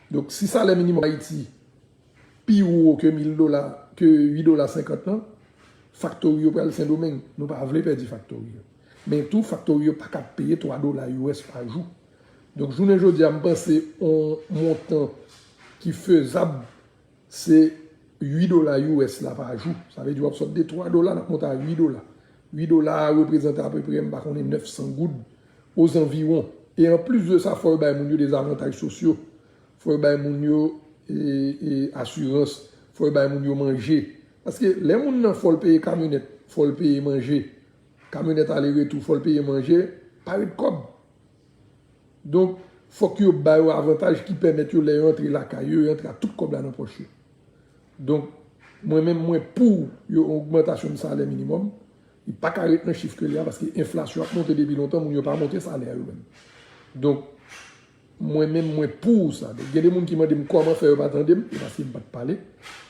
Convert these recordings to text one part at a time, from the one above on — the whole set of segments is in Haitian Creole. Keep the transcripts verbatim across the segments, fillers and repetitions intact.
Donk, si salè minimòm Ayiti pi wo ke mil dola, ke uit dola senkant lan, faktori yo pral Sendomeng. Nou pa vle pèdi faktori yo. Men tou, faktori yo pa ka peye twa dola U S pa jou. Donk, jounen jodi a, m panse yon montan ki fezab, se uit dola U S la pa jou. Sa vle di w ap sot de twa dola, n ap monte a uit dola. Uit dola a reprezante apeprè, m pa konnen, nèf san goud, ozanviwon. E anplis de sa, fò yo bay moun yo de zavantaj sosyo. Fò yo bay moun yo e, e, asirans. Fò yo bay moun yo manje. Paske lè moun nan fò l peye kamyonèt, fò l peye manje. Kamyonèt ale retou, fò l peye manje, pa ret kòb. Donk, fòk yo ba yo avantaj ki pèmèt yo, lè yo antre lakay yo, yo antre ak tout kòb la nan pòch yo. Donk, mwen menm, mwen pou yon ogmantasyon de salè minimòm. Li pa ka ret nan chif ke li a, paske enflasyon ap monte depi lontan, moun yo pa monte salè yo menm. Donk, mwen menm, mwen pou sa. Donk, gen de moun ki mande m kòman fè yo pa tande m, e paske m pa t pale.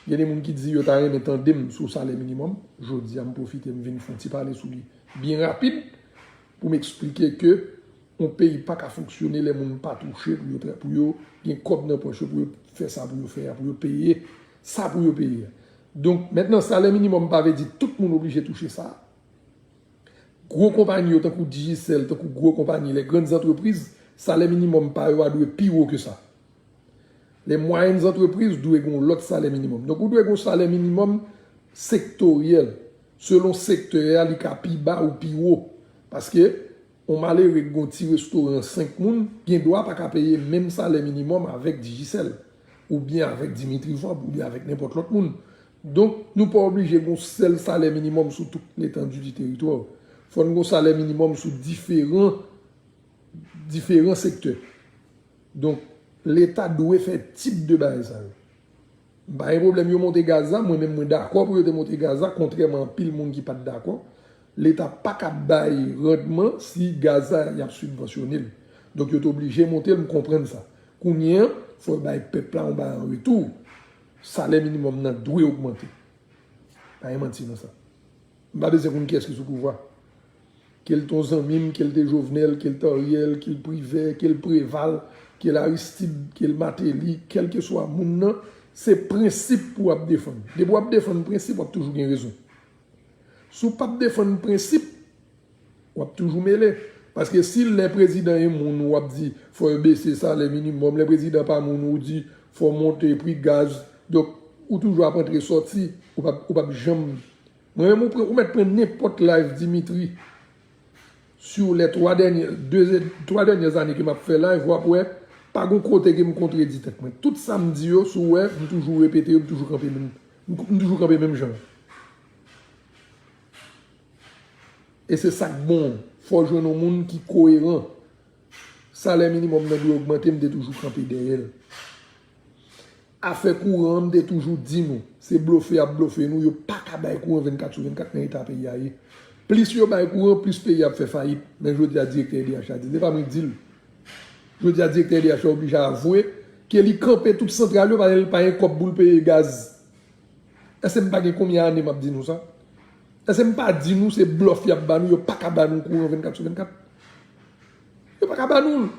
Gen de moun ki di yo ta renmen tande m sou salè minimòm. Jodi a, m pwofite, m vin fè yon ti pale sou li byen rapid pou m eksplike ke yon peyi pa ka fonksyone lè moun pa touche pou yo, pou yo gen kòb nan pòch yo, pou yo fè sa pou yo fè a, pou yo peye sa pou yo peye a. Donk, mentnan, salè minimòm pa vle di tout moun oblije touche sa. Gwo konpayi yo, tankou Digicel, tankou gwo konpayi, les grandes entreprises, salè minimòm pa yo a dwe pi wo ke sa. Les moyennes entreprises dwe gen yon lòt salè minimòm. Donk, ou dwe gen yon salè minimòm sektoryèl. Selon sektè a, li ka pi ba ou pi wo. Paske, yon malere ki gen yon ti restoran senk moun, gen dwa pa ka peye menm salè minimòm avèk Digicel, oubyen avèk Dimitri Vorbe, oubyen avèk nenpòt lòt moun. Donk, nou pa oblije gen yon sèl salè minimòm sou tout letandi di teritwa. Fò n gen yon salè minimòm sou diferan, diferan sektè. Donk, Leta dwe fè tip de bagay sa yo. M pa gen pwoblèm yo monte gaz la, mwen menm mwen dakò pou yo te monte gaz la, kontrèman anpil moun ki pa t dakò. Leta pa ka bay randman si gaz la y ap sibvansyone l. Donk yo t oblije monte l, m konprann sa. Kounye a, fò yo bay pèp la yon bagay an retou. Salè minimòm nan dwe ogmante. Pa gen manti nan sa. M pa bezwen konn kiyès ki sou pouvwa. Ke l te yon zanmi m, ke l te Jovenel, ke l te Ariel, ke l Privè, ke l Preval, ke l Aristide, ke l Martelly, kèlkeswa moun nan, se prensip pou w ap defann. Depi w ap defann prensip, w ap toujou gen rezon. Si w p ap defann prensip, w ap toujou mele. Paske si lè prezidan e moun ou ap di fò yo bese salè minimòm, lè prezidan pa moun ou di fò monte pri gaz, donk ou toujou ap antre sòti, ou p ap, ou p ap janm. Mwen menm ou pran, ou mèt pran nenpòt live Dimitri sou lè twa dènyè, de, twa dènyè zane ke m ap fè live, w ap wè pa gon kote ke m kontredi tèt mwen. Tout sa m di yo, si w wè, m toujou repete yo, m toujou kanpe menm, m, m toujou kanpe menm jan. E se sa k bon, fò w jwenn yon moun ki koeran. Salè minimòm nan dwe ogmante, m te toujou kanpe dèyè l. Afè kouran an, m te toujou di nou, se blofe y ap blofe nou, yo pa ka bay kouran vennkat sou vennkat nan eta peyi a ye. Plis yo bay kouran, plis peyi a ap fè fayit. Men jodi a, direktè E D H la di, se pa mwen k di l. Jodi a, direktè E D H la oblije avwe ke li kanpe tout santral yo, paske l pa gen kòb pou l peye gaz. Èske m pa gen konbyen ane m ap di nou sa? Èske m pa di nou se blòf y ap ba nou, yo pa ka ba nou kouran vennkat sou vennkat? Yo pa ka ba nou l.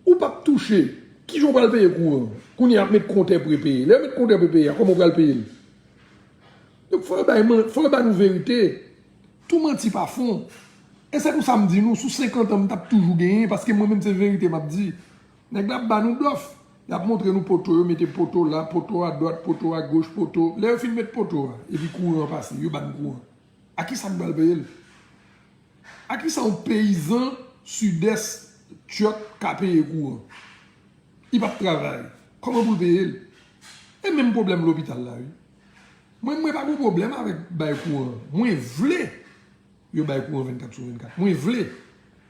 Ou p ap touche. Kijan w pral peye kouran? Kounye a y ap met kontè prepeye. Lè yo met kontè prepeye a, kòman w pral peye l? Donk, fò yo bay man-, fò yo ba nou verite. Tou manti pa fon. E se pou sa m di nou, sou senkant an, m t ap toujou genyen, paske mwen menm se verite m ap di. Nèg la ap ba nou blòf. Y ap montre nou poto, yo mete poto la, poto adwat, poto agoch, poto. Lè yo fin met poto a, epi kouran an pase, yo ba n kouran. A kisa n pral peye l? A kisa yon peyizan Sidès, Tyòt ka peye kouran? Li p ap travay. Kòman pou l peye l? E menm pwoblèm lopital la, wi. Mwen, mwen pa gen pwoblèm avèk bay kouran. Mwen vle yo bay kouran vennkat sou vennkat. Mwen vle.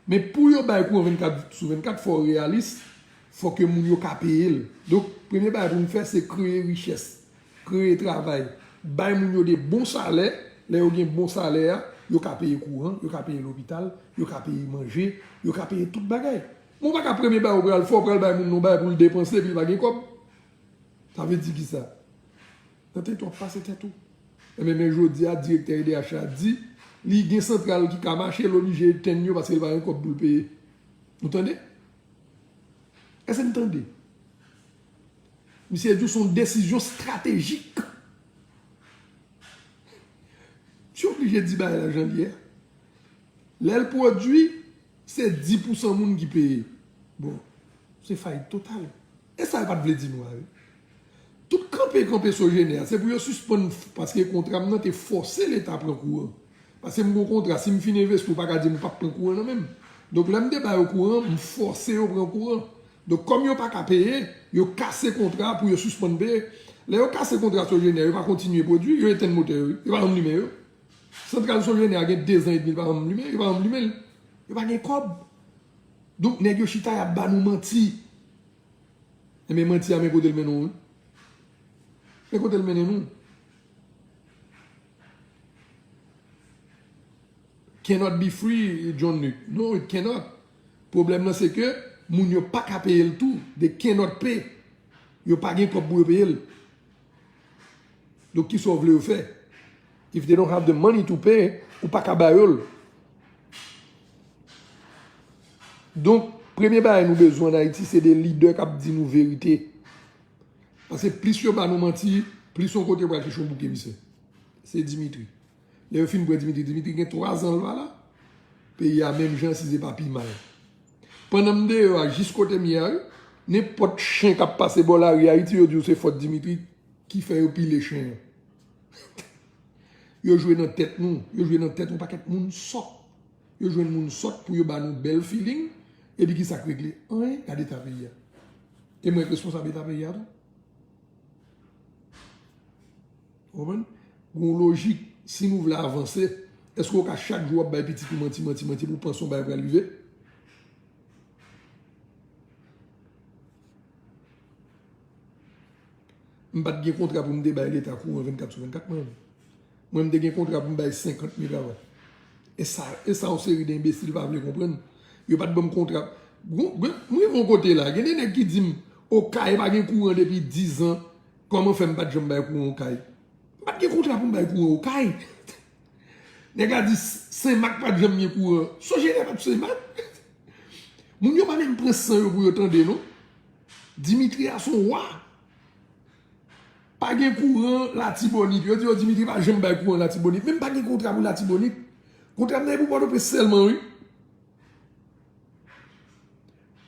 Men pou yo bay kouran vennkat sou vennkat, fò w reyalis, fò ke moun yo ka peye l. Donk, premye bagay pou n fè, se kreye richès, kreye travay, bay moun yo de bon salè. Lè yo gen bon salè a, yo ka peye kouran, yo ka peye lopital, yo ka peye manje, yo ka peye tout bagay. Men w pa ka premye bagay ou pral fè, w pral bay moun nan yon bagay pou l depanse, epi l pa gen kòb. Sa vle di kisa? Nan tèt ou ap pase tèt ou. Enben, men jodi a, direktè E D H la di, li gen santral ki ka mache, l oblije etenn yo paske l pa gen kòb pou l peye. Nou tande? Èske n tande? Misye di w se yon desizyon estratejik. Misye oblije di bagay la jan l ye a. Lè l pwodui, se dis pousan moun ki peye. Bon, se fayit total. E sa yo pa t vle di nou a, wi. Tout kanpe kanpe Sogener a, se pou yo sispann, paske kontra m nan te fòse Leta pran kouran. Paske m gen yon kontra, si m fin envesti, ou pa ka di m ou p ap pran kouran nan men m. Donk, lè m te ba yo kouran, m fòse yo pran kouran. Donk, kòm yo pa ka peye, yo kase kontra a pou yo sispann peye. Lè yo kase kontra Sogener, yo pa kontinye pwodui, yo etenn motè yo, wi. Yo pa janm limen yo. Santral Sogener a gen dezan edmi, li pa janm limen, yo pa janm limen l. Yo pa gen kòb. Donk, nèg yo chita, y ap ba nou manti. Enben, manti a, men kote l mennen w, wi. Men kote l mennen nou. Cannot be free, John Luc. No, it cannot. Pwoblèm nan se ke moun yo pa ka peye l tou. They cannot pay. Yo pa gen kòb pou yo peye l. Donk, kisa w vle yo fè? If they don't have the money to pay, ou pa ka ba yo l. Donk, premye bagay nou bezwen ann Ayiti, se de lidè k ap di nou verite. Paske plis yo ba nou manti, plis yon kote pral chèche yon bouk emisè. Se Dimitri. Lè yo fin pran Dimitri, Dimitri gen twa zan l pa la. Peyi a menm jan, si se pa pi mal. Pandan m deyò a, jis kote m ye a, wi, nenpòt chen k ap pase bò lari Ayiti, yo di w se fòt Dimitri ki fè yo pile chen an. Yo jwe nan tèt nou, yo jwe nan tèt yon pakèt moun sòt. Yo jwenn moun sòt pou yo ba nou bèl feeling, epi kisa k regle? Anyen, gade eta peyi a. E mwen k responsab eta peyi a tou. Ou konprann? Gon lojik, si nou vle avanse, èske w ka chak jou w ap bay pitit ou manti, manti, manti pou w panse yon bagay pral rive? M pa t gen kontra pou m te bay Leta kouran vennkat sou vennkat, mwen. Mwen, m te gen kontra pou m bay senkant megawatt. E sa, e sa yon seri de enbesil pa vle konprann. Yo pa t ban m kontra. Gon, gon, m rive yon kote la, gen de nèg ki di m, Okay pa gen kouran depi diz an, kòman fè m pa t janm bay kouran Okay? M pa t gen kontra pou m bay kouran Okay. Nèg la di Senmak pa t janm gen kouran. Sogener pa t Senmak. Moun yo pa menm pran san yo pou yo tande, non. Dimitri a se yon wa. Pa gen kouran Latibonit. Yo di yo Dimitri pa janm bay kouran Latibonit. Men m pa gen kontra pou Latibonit. Kontra m nan e pou Pòtoprens sèlman, wi.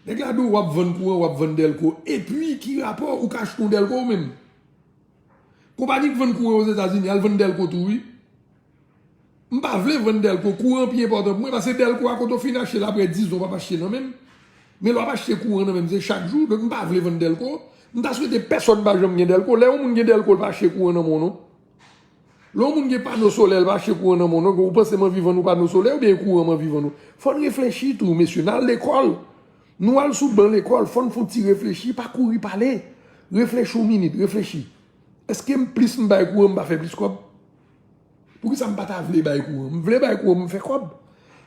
Nèg la di w w ap vann kouran, w ap vann dèlko. Epi, ki rapò ou ka achte yon dèlko ou menm? Konpayi k vann kouran Ozetazini, al vann dèlko tou, wi. M pa vle vann dèlko. Kouran pi enpòtan pou mwen, paske dèlko a, kote w fin achte l apre diz an, w p ap achte nan men m. Men lè w ap achte kouran nan men m, se chak jou. Donk, m pa vle vann dèlko. M ta swete pèsonn pa janm gen dèlko. Lè yon moun gen dèlko, l pa achte kouran nan men w, non. Lè yon moun gen pano solè, l pa achte kouran nan men w, non. Ou panse m anvi vann ou pano solè oubyen kouran m anvi vann ou? Fò n reflechi tou, mesye. N al lekòl. Nou al sou ban lekòl, fò n fè yon ti reflechi, pa kouri pale. Reflechi yon minit, reflechi. Èske m plis m bay kouran, m pa fè plis kòb? Poukisa m pa ta vle bay kouran? M vle bay kouran, m fè kòb.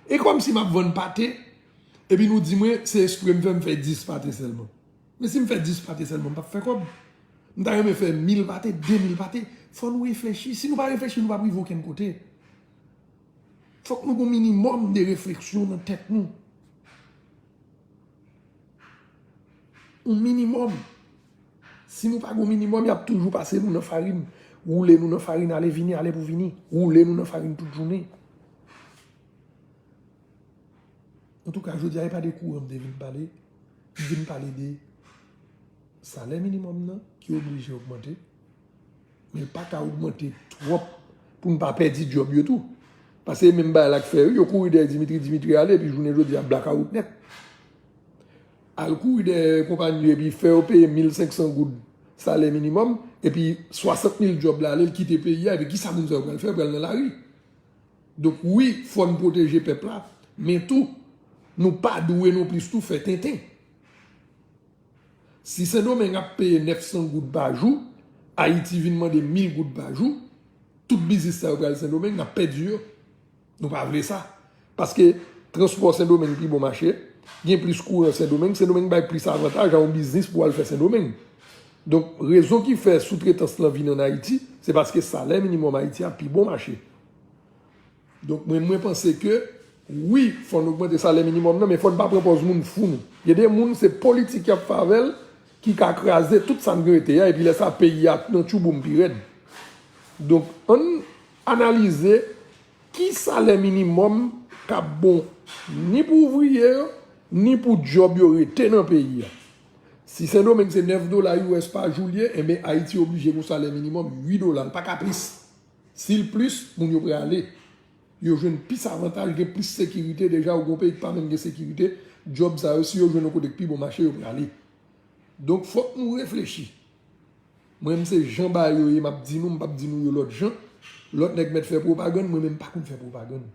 E kòmsi m ap vann pate, epi nou di mwen se espre m fè, m fè dis pate sèlman. Men si m fè dis pate sèlman, m p ap fè kòb. M ta renmen fè mil pate, de mil pate. Fò nou reflechi. Si nou pa reflechi, nou p ap rive okenn kote. Fòk nou gen yon minimòm de refleksyon nan tèt nou. Yon minimòm. Si nou pa gen yon minimòm, y ap toujou pase nou nan farin. Woule nou nan farin, ale vini, ale pou vini. Woule nou nan farin tout jounen. Antouka, jodi a, e pa de kouran m te vin pale. M vin pale de salè minimòm nan ki oblije ogmante. Men l pa ka ogmante twòp pou n pa pèdi djòb yo tou. Paske e menm bagay la k fè, wi, yo kouri dèyè Dimitri, Dimitri ale, epi jounen jodi a, blakawout nèt. Al kouri dèyè konpayi yo, epi fè yo peye mil senk san goud salè minimòm, epi swasant mil djòb la ale, l kite peyi a, epi kisa moun sa yo pral fè? Yo pral nan lari. Donk, wi, fò n pwoteje pèp la, men tou, nou pa dwe non plis tou fè tenten. Si Sendomeng ap peye nèf san goud pa jou, Ayiti vin mande mil goud pa jou, tout biznis sa yo pral Sendomeng, n ap pèdi yo. Nou pa vle sa. Paske transpò Sendomeng pi bon mache, gen plis kouran Sendomeng, Sendomeng bay plis avantaj a yon biznis pou al fè Sendomeng. Donk, rezon ki fè soutretans lan vin ann Ayiti, se paske salè minimòm Ayiti a pi bon mache. Donk, mwen, mwen panse ke, wi, fò n ogmante salè minimòm nan, men fò n pa pran pòz moun fou nou. Gen de moun, se politik y ap fè avè l, ki ka kraze tout sa n gen rete a, epi lè sa, peyi a nan tchouboum pi rèd. Donk, ann analize ki salè minimòm k ap bon ni pou ouvriye yo, ni pou djòb yo rete nan peyi a. Si Sendomeng se nèf dola U S pa jou l ye, enben Ayiti oblije gen yon salè minimòm uit dola, l pa ka plis. Si l plis, moun yo prale. Yo jwenn plis avantaj, gen plis sekirite. Deja, ou gen yon peyi ki pa menm gen sekirite, djòb sa yo, si yo jwenn yon kote k pi bon mache, yo prale. Donk, fòk nou reflechi. Mwen menm se jan bagay yo ye, m ap di nou, m p ap di nou yo lòt jan. Lòt nèg mèt fè pwopagann, mwen menm m pa konn fè pwopagann.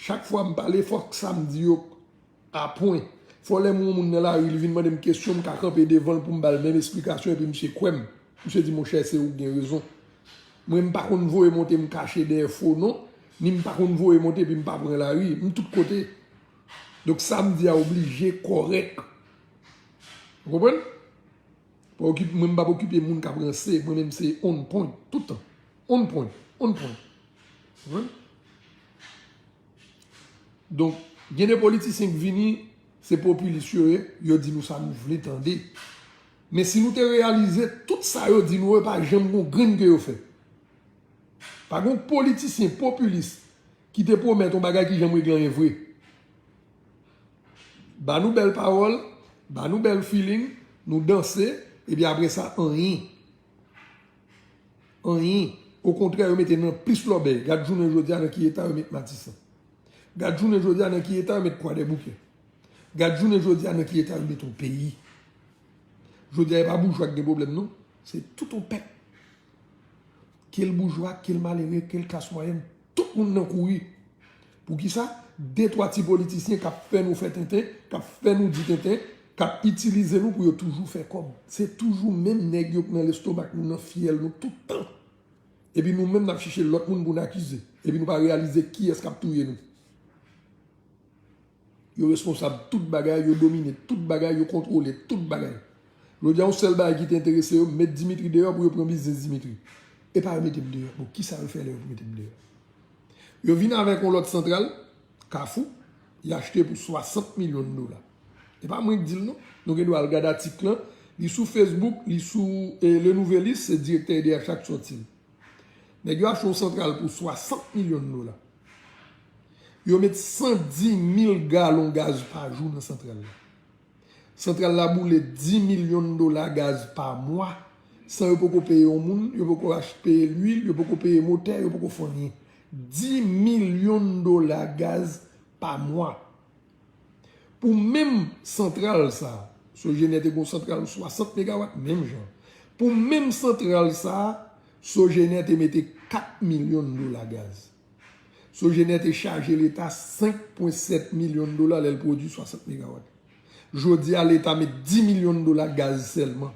Chak fwa m pale, fòk sa m di yo a pwen. Fò lè m wè yon moun nan lari, li vin mande m kesyon, m ka kanpe devan l pou m ba l menm esplikasyon, epi misye kwè m. Misye di, monchè, se ou k gen rezon. Mwen, m pa konn voye monte m kache dèyè fo non, ni m pa konn voye monte epi m pa pran lari. M tout kote. Donk, sa m di a oblije kòrèk. Ou konprann? Pa okipe, mwen, m p ap okipe moun k ap ranse. Mwen menm, se on point, tout tan. On point, on point. Ou konprann? Donk, gen de politisyen k vini, se popilis yo ye, yo di nou sa nou vle tande. Men si nou te reyalize, tout sa yo di nou yo, pa janm gon grenn ke yo fè. Pa gon politisyen popilis ki te pwomèt yon bagay ki janm regle anyen vre. Ba nou bèl pawòl, ba nou bèl feeling, nou danse, epi apre sa, anyen. Anyen. Okontrè, yo mete nan plis lòbèy. Gad jounen jodi a nan ki eta yo met Matisan. Gad jounen jodi a nan ki eta yo met Kwadèboukè. Gad jounen jodi a nan ki eta yo met yon peyi. Jodi a, e pa boujwa k gen pwoblèm, non. Se tout yon pèp. Ke l boujwa, ke l malere, ke l klas mwayèn, tout moun nan kouri. Poukisa? De twa ti politisyen k ap fè nou fè tenten, k ap fè nou di tenten, k ap itilize nou pou yo toujou fè kòb. Se toujou menm nèg yo k nan lestomak nou, nan fyèl nou, tout tan. Epi nou menm, n ap chèche lòt moun pou n akize. Epi nou pa reyalize kiyès k ap touye nou. Yo responsab tout bagay, yo domine tout bagay, yo kontwole tout bagay. Jodi a, yon sèl bagay ki te enterese yo, met Dimitri deyò pou yo pran biznis Dimitri. E pa yo mete m deyò. Bon, kisa yo fè lè yo mete m deyò? Yo vin avèk yon lòt santral, Kafou, y achte pou swasant milyon dola. E pa mwen k di l non. Nou gen dwa al gade atik lan. Li sou Facebook, li sou eh, Le Nouvelliste, se direktè E D H la k sòti l. Nèg yo achte yon santral pou swasant milyon dola. Yo met san di mil galon gaz pa jou nan santral la. Santral la boule dis milyon dola gaz pa mwa, san yo poko peye yon moun, yo poko ach- peye lwil, yo poko peye motè, yo poko fè anyen. Dis milyon dola gaz pa mwa. Pou menm santral sa, Sogener te gen yon santral swasant megawat, menm jan. Pou menm santral sa, Sogener te mete kat milyon dola gaz. Sogener te chaje Leta senk pwen sèt milyon dola lè l pwodui swasant megawat. Jodi a, Leta met dis milyon dola gaz sèlman.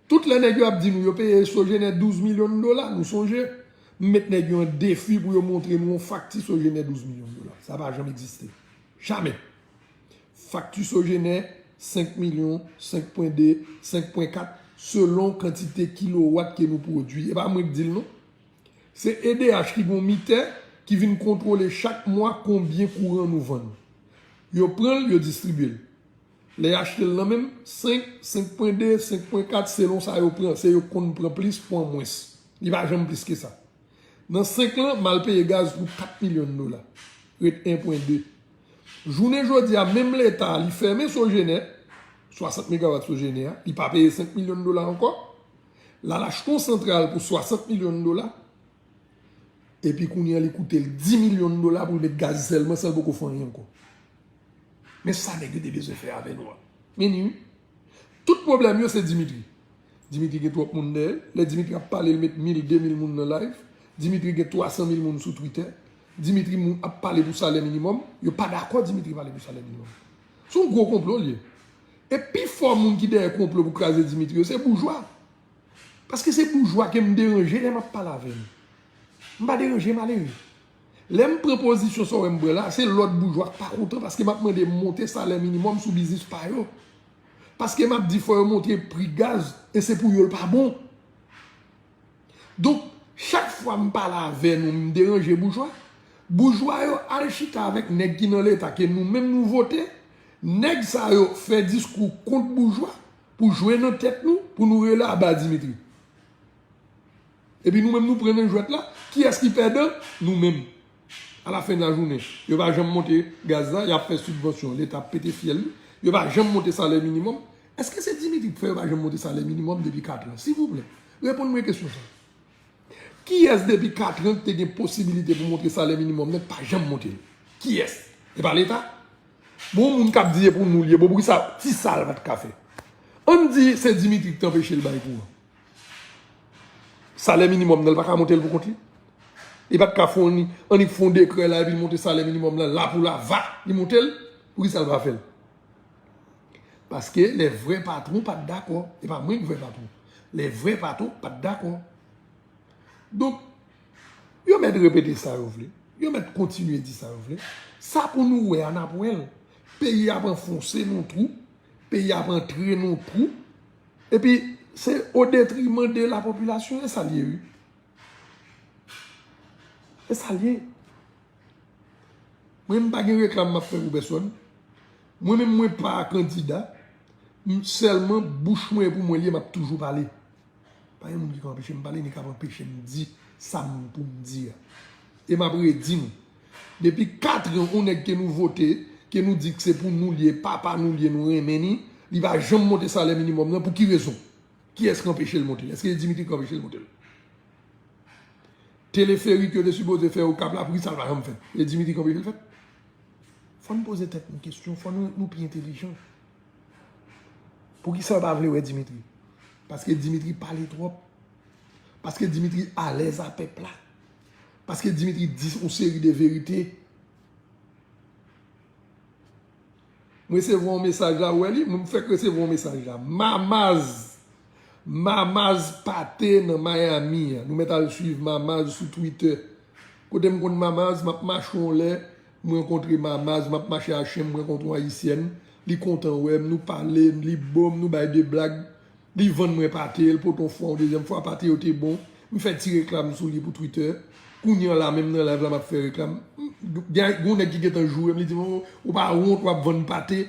Tout lè nèg yo ap di nou yo peye Sogener douz milyon dola, nou sonje, m met nèg yo an defi pou yo montre nou yon fakti Sogener douz milyon dola. Sa pa janm egziste. Jamè. Fakti Sogener, senk milyon, senk pwen de, senk pwen kat, selon kantite kilowat ke nou pwodui. E pa mwen k di l non. Se E D H ki gen yon mitè ki vin kontwole chak mwa konbyen kouran nou vann. Yo pran l, yo distribye l. Lè y achte l nan men m, senk, senk pwen de, senk pwen kat, selon sa yo pran, se yo k konn pran plis, pran mwens. Li pa janm plis ke sa. Nan senk lan, m al peye gaz pou kat milyon dola. Ret en pwen de. Jounen jodi a, menm Leta, li fèmen Sogener, swasant megawat Sogener a, li pa peye senk milyon dola ankò. L al achte yon santral pou swasant milyon dola. Epi kounye a, li koute l dis milyon dola pou l met gaz sèlman, san l poko fè anyen ankò. Men sa nèg yo te bezwen fè avè nou a. Men ni wi. Tout pwoblèm yo se Dimitri. Dimitri gen twòp moun dèyè l. Lè Dimitri ap pale, l met mil, de mil moun nan live. Dimitri gen twa san mil moun sou Twitter. Dimitri moun ap pale pou salè minimòm. Yo pa dakò Dimitri pale pou salè minimòm. Se yon gwo konplo l ye. E pi fò moun ki dèyè konplo pou kraze Dimitri yo, se boujwa. Paske se boujwa ke m deranje lè m ap pale avè nou. M pa deranje malere. Lè m pran pozisyon sa w wè m pran la, se lòt boujwa k pa kontan paske m ap mande monte salè minimòm sou biznis pa yo. Paske m ap di fò yo monte pri gaz e se pou yo l pa bon. Donk, chak fwa m pale avè nou, m deranje boujwa. Boujwa yo al chita avèk nèg ki nan Leta ke nou menm nou vote. Nèg sa yo fè diskou kont boujwa. Pou jwe nan tèt nou, pou nou rele aba Dimitri. Epi nou menm nou pran nan jwèt la, kiyès ki pèdan? Nou menm. A la fen de la jounen, yo pa janm monte gaz la, y ap fè sibvansyon, Leta ap pete fyèl li, yo pa janm monte salè minimòm. Èske se Dimitri k fè yo pa janm monte salè minimòm depi kat an? Silvouplè, reponn mwen kesyon sa. Kiyès depi kat an ki te gen posibilite pou monte salè minimòm nan ki pa janm monte l? Kiyès? E pa Leta? Bon, moun k ap di e pou nou l ye, bon, poukisa ti sa l pa t ka fè? Ann di se Dimitri ki te anpeche l bay kouran. Salè minimòm nan, li pa ka monte l pou kont li. Li pa t ka fè annik fè yon dekrè la epi l monte salè minimòm lan la pou la va, li monte l. Poukisa l pa fè l? Paske lè vrè patwon pa t dakò. E pa mwen k vrè patwon. Lè vrè patwon pa t dakò. Donk, yo mèt repete sa yo vle. Yo mèt kontinye di sa yo vle. Sa pou nou wè a, n ap wè l. Peyi ap anfonse nan twou. Peyi ap antre nan twou. Epi, se o detriman de la popilasyon, e sa l ye, wi. E sa l ye. Mwen, m pa gen reklam m ap fè pou pèsòn. Mwen menm, mwen pa kandida. M, sèlman, bouch mwen e pou mwen l ye, m ap toujou pale. Pa gen moun ki ka anpeche m pale, ni k ap anpeche m di sa m pou m di a. E m ap redi nou. Depi kat an, yon nèg ke nou vote, ke nou di ke se pou nou l ye, papa nou l ye, nou renmen ni, li pa janm monte salè minimòm nan, pou ki rezon? Kiyès ki anpeche l monte l? Èske se Dimitri ki anpeche l monte l? Teleferik yo te sipoze fè Okap la, poukisa l pa janm fèt? E Dimitri ki anpeche l fèt? Fò n poze tèt nou kesyon, fò nou, nou pi entelijan. Poukisa yo pa vle wè Dimitri? Paske Dimitri pale twòp. Paske Dimitri alèz a pèp la. Paske Dimitri di yon seri de verite. M resevwa yon mesaj la, ou wè li, mwen m fèk resevwa yon mesaj la. Mamaz! Mamaz Pate nan Miami an. Nou mèt al swiv Mamaz sou Twitter. Kote m konn Mamaz, m ap mache yon lè, m rankontre Mamaz, m ap mache a chen, m rankontre yon ayisyèn. Li kontan wè m, nou pale, li bo m, nou bay de blag. Li vann mwen pate, l pote yon fwa, yon dezyèm fwa, pate yo te bon. M fè ti reklam sou li pou Twitter. Kounye a la, menm nan live la, m ap fè reklam. M, gen, gen yon nèg ki gentan joure m, li di m, "Ou, ou pa wont, w ap vann pate."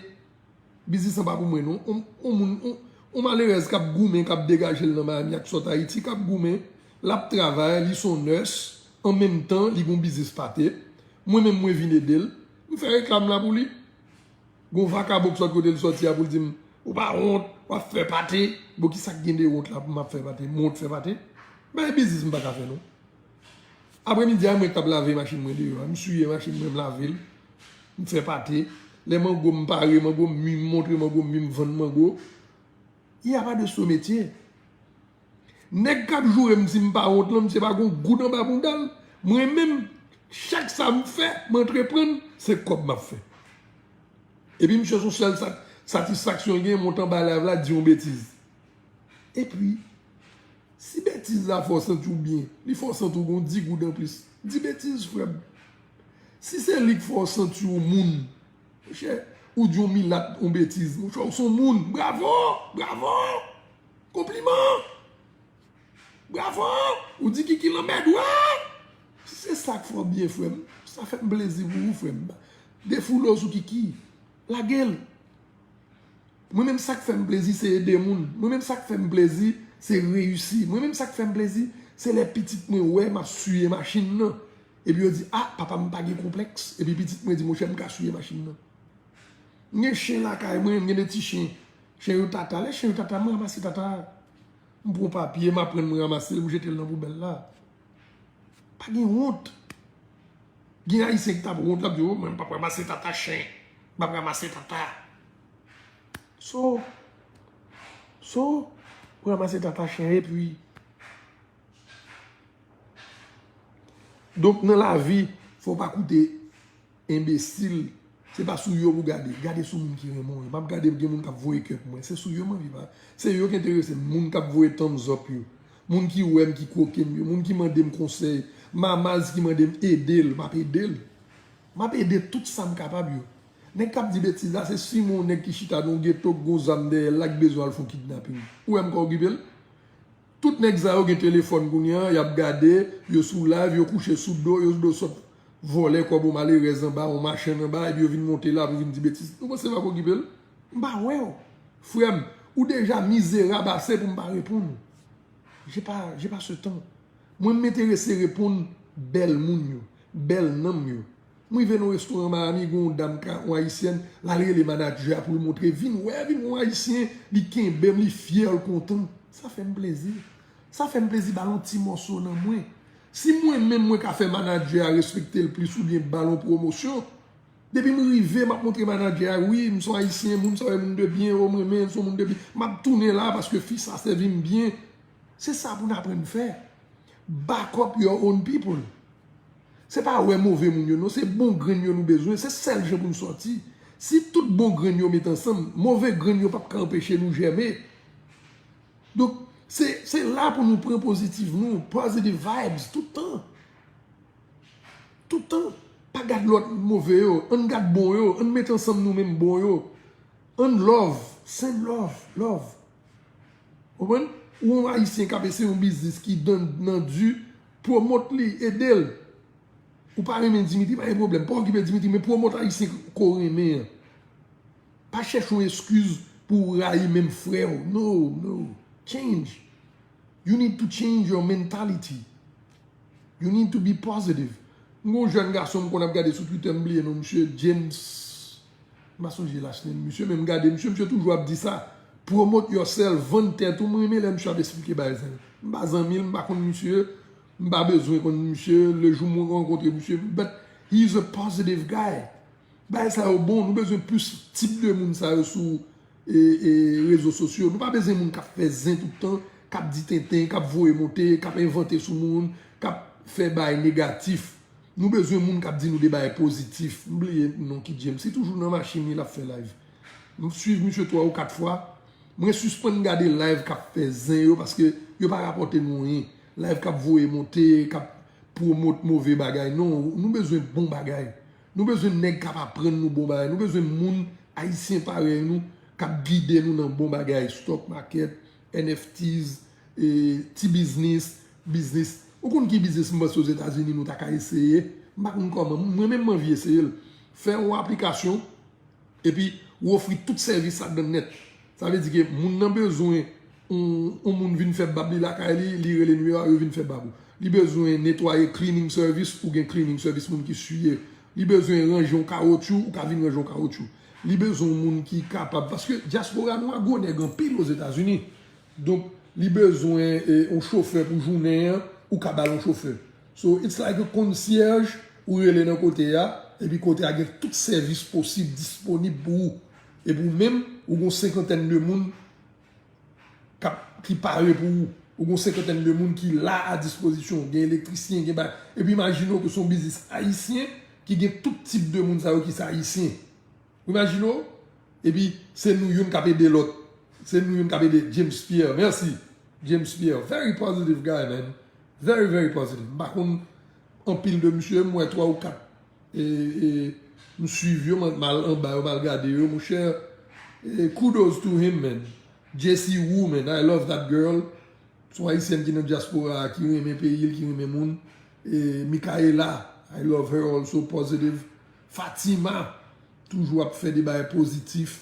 Biznis lan pa pou mwen, non. On, on moun, on, on malerèz k ap goumen, k ap degaje l nan Miami ak sòt Ayiti, k ap goumen, l ap travay, li se yon nurse, an menm tan, li gen yon biznis pate. Mwen menm, mwen vin ede l. M fè reklam la pou li. Gon vakabon k sòt kote l sòti a pou l di m, "Ou pa wont, w ap fè pate." Bon, ki sa k gen de wont la pou m ap fè pate? M wont fè pate? Bay biznis m pa ka fè, non. Apremidi a, mwen k t ap lave machin mwen deyò a. M siye machin mwen, m lave l. M fè pate. Lè mango m pare, mango m mi, m montre mango m mi, m vann mango. Il y a pas de sot métier. Nèg k ap joure m si m pa wont lan, misye pa gon goud anba bounda l. Mwen menm, chak sa m fè, m antreprann, se kòb m ap fè. Epi misye se yon sèl sa, satisfaksyon l gen, monte anba live la, di yon betiz. Epi, si betiz la fè w santi w byen, li fè w santi w gon di goud anplis, di betiz, frè m. Si se li k fè w santi w moun, monchè, ou di yon milat yon betiz, monchè, ou se yon moun. Bravo! Bravo! Konpliman! Bravo! Ou di Kiki lanmèd, wè! Si se sa k fè w byen, frè m, sa fè m plezi pou ou, frè m. Defoule w sou Kiki. Lage l. Mwen menm, sa k fè m plezi, se ede moun. Mwen menm, sa k fè m plezi, se reyisi. Mwen menm, sa k fè m plezi, se lè pitit mwen wè m ap siye machin nan. Epi yo di, "A, papa m pa gen konplèks." Epi pitit mwen di, "Monchè, m ka siye machin nan." M gen chen lakay mwen, m gen de ti chen. Chen yo tata. Lè chen yo tata, m ranmase tata. M pran papye, m aprann mwen ranmase l, m jete l nan poubèl la. Pa gen wont. Gen Ayisyen ki t ap wont, l ap di, "O, mwen, m p ap ranmase tata chen. M p ap ranmase tata." So, so, ou ranmase tata chen, epi. Donk, nan lavi, fò w pa koute enbesil, se pa sou yo pou gade. Gade sou moun ki renmen w yo. M ap gade, gen moun k ap voye kè pou mwen. Se sou yo m anvi pale. Se yo k enterese m. Moun k ap voye thumbs up yo. Moun ki wè m, ki koke m yo. Moun ki mande m konsèy. Mamaz ki mande m ede l, m ap ede l. M ap ede tout sa m kapab yo. Nèg k ap di betiz la, se si m wè yon nèg ki chita nan yon geto, k gon zam dèyè l la, k bezwen al fè yon kidnaping. Ou wè m ka okipe l? Tout nèg sa yo gen telefòn kounye a, y ap gade, yo sou live, yo kouche sou do, yo sou do sòt vòlè kòb yon malerèz anba, yon machann anba, epi yo vin monte la pou vin di betiz. Nou panse m ap okipe l? M pa wè w. Frè m, Ou deja mizerab ase pou m pa reponn ou. J'ai pas, j'ai pas ce temps. Mwen, m enterese reponn bèl moun yo, bèl nanm yo. M rive nan yon restoran Miami, gen yon dam, ka, yon ayisyèn, l al rele manadjè a pou l montre, vin wè, vin wè yon ayisyen, li kenbe m, li fyè, l kontan. Sa fè m plezi. Sa fè m plezi ba l yon ti mòso nan mwen. Si mwen menm mwen ka fè manadjè a respekte l plis oubyen ba l yon pwomosyon, depi m rive, m ap montre manadjè a, wi, m se yon ayisyen, moun sa yo moun de byen, o, m renmen, l se yon moun de byen. M ap tounen la paske fi sa sèvi m byen. Se sa pou n aprann fè. Back up your own people. Se pa wè move moun yo, non, se bon grenn yo nou bezwen, se sèl jan pou n sòti. Si tout bon grenn yo met ansanm, move grenn yo p ap ka anpeche nou jèmen. Donk, se, se la pou nou pran pozitif nou, positive vibes, tout tan. Tout tan. Pa gad lòt move yo, ann gad bon yo, ann met ansanm nou menm bon yo. Ann love, send love, love. Konprann? Ou yon ayisyen k ap eseye yon biznis ki dan, nan di, pwomot li, ede l. Ou pa renmen Dimitri, pa gen pwoblèm. Pa okipe Dimitri, men pwomot ayisyen ke w renmen an. Pa chèche yon eskiz pou w rayi menm frè w. No, no. Change. You need to change your mentality. You need to be positive. M gen yon jèn gason m konn ap gade sou Twitter, m bliye non misye, James. M pa sonje last name misye, men m gade misye, misye toujou ap di sa. Promote yourself, vann tèt ou. M renmen lè misye ap esplike bagay sa yo. M pa zanmi l, m pa konn misye, m pa bezwen konn misye, le jou mwen rankontre misye. But he is a positive guy. Bagay sa yo bon, nou bezwen plis tip de moun sa yo sou e, e, rezo sosyo. Nou pa bezwen moun k ap fè zen tout tan, k ap di tenten, k ap voye monte, k ap envante sou moun, k ap fè bagay negatif. Nou bezwen moun k ap di nou de bagay pozitif. M bliye non ki James. Li toujou nan machin li, l ap fè live. M swiv misye twa ou kat fwa. Mwen sispann gade live k ap fè zen yo paske yo pa rapòte nou anyen. Live k ap voye monte, k ap pwomot move bagay. Non, nou bezwen bon bagay. Nou bezwen nèg k ap aprann nou bon bagay. Nou bezwen moun ayisyen parèy nou k ap gide nou nan bon bagay. Stock market, N F Ts, e, ti biznis, biznis. Ou konn ki biznis m panse Ozetazini nou ta ka eseye? M pa konn kòman. Mwen menm m anvi eseye l. Fè yon aplikasyon, epi ou ofri tout sèvis ladan nèt. Sa vle di ke moun nan bezwen yon, yon moun vin fè bab li lakay li, li rele nimewo a, yo vin fè bab ou. Li bezwen netwaye cleaning service, ou gen cleaning service moun ki siye. Li bezwen ranje yon kawotchou, ou ka vin ranje yon kawotchou. Li bezwen yon moun ki kapab, paske dyaspora nou a gwo nèg anpil Ozetazini. Donk, li bezwen, e, yon chofè pou jounen an, ou ka ba l yon chofè. So, it's like a concierge, ou rele nan kote a, epi kote a gen tout sèvis posib disponib pou ou. Epi ou menm, ou gon senkantèn de moun k ap, ki pare pou ou. Ou gon senkantèn de moun ki la a dispozisyon w. Gen elektrisyen, gen bagay. Epi imajine w ke se yon biznis ayisyen ki gen tout tip de moun sa yo ki se ayisyen. Ou imajine w? Epi se nou youn k ap ede lòt. Se nou youn k ap ede James Pierre. Mèsi, James Pierre. Very positive guy, man. Very, very positive. M pa konn anpil de misye, m wè twa ou kat. E, e, m swiv yo, m al anba yo, m al gade yo, monchè. E, kudos to him, man. Jessie Woo, man. I love that girl. Se yon ayisyèn ki nan dyaspora a, ki renmen peyi l, ki renmen moun. E, Micaela, I love her also, positive. Fatima, toujou ap fè de bagay pozitif.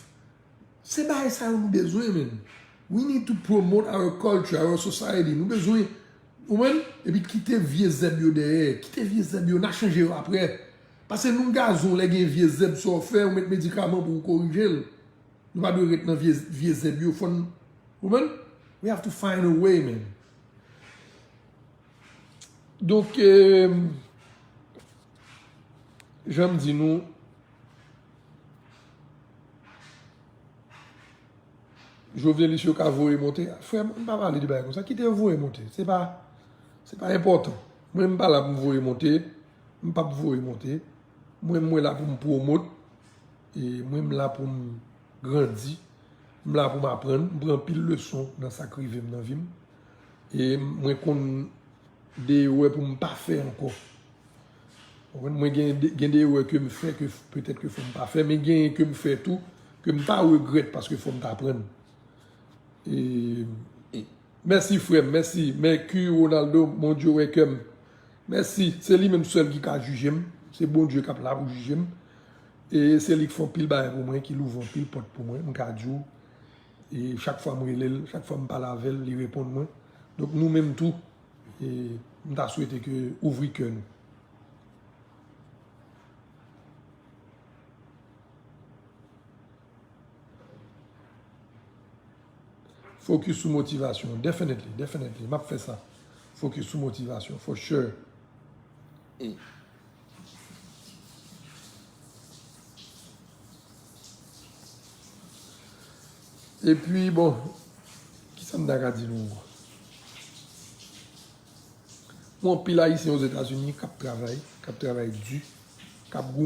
Se bagay sa yo nou bezwen, man. We need to promote our culture, our society. Nou bezwen, ou konprann? Epi kite vye zèb yo dèyè. Kite vye zèb yo, n a chanje yo aprè. Paske nou gazon, lè gen vye zèb, sa w fè, ou met medikaman pou w korije l. Nou pa dwe ret nan vye, vye zèb yo, fò n, ou konprann? We have to find a way, man. Donk, eh, jan m di nou, Jovelis yo ka voye monte. Frè m, m pa pale de bagay konsa. Kite yo voye monte. Se pa, se pa enpòtan. Mwen, m pa la pou m voye monte. M p ap voye monte. Mwen, mwen la pou m pwomot. E mwen, m la pou m grandi. M la pou m aprann. M pran anpil leson nan sa k rive m nan vi m. E mwen konn de erè pou m pa fè ankò. Ou konprann? Mwen gen de, gen de erè ke m fè ke f-, petèt ke fò m pa fè, men genyen ke m fè tou, ke m pa regrèt paske fò m t aprann. E, e, mèsi frè m, mèsi. Mercure Ronaldo, Bondye wè kè m. Mèsi. Se li menm sèl ki ka jije m. Se Bondye k ap la pou jije m. E se li k fè anpil bagay pou mwen, ki louvri anpil pòt pou mwen. M ka di w, E chak fwa m rele l, chak fwa m pale avè l, li reponn mwen. Donk nou menm tou, e m ta swete ke ouvri kè nou. Focus sou motivasyon. Definitely, definitely. M ap fè sa. Focus sou motivasyon, for sure. Epi, bon, kisa m ta ka di nou ankò? Gen anpil Ayisyen Ozetazini k ap travay, k ap travay di, k ap goumen.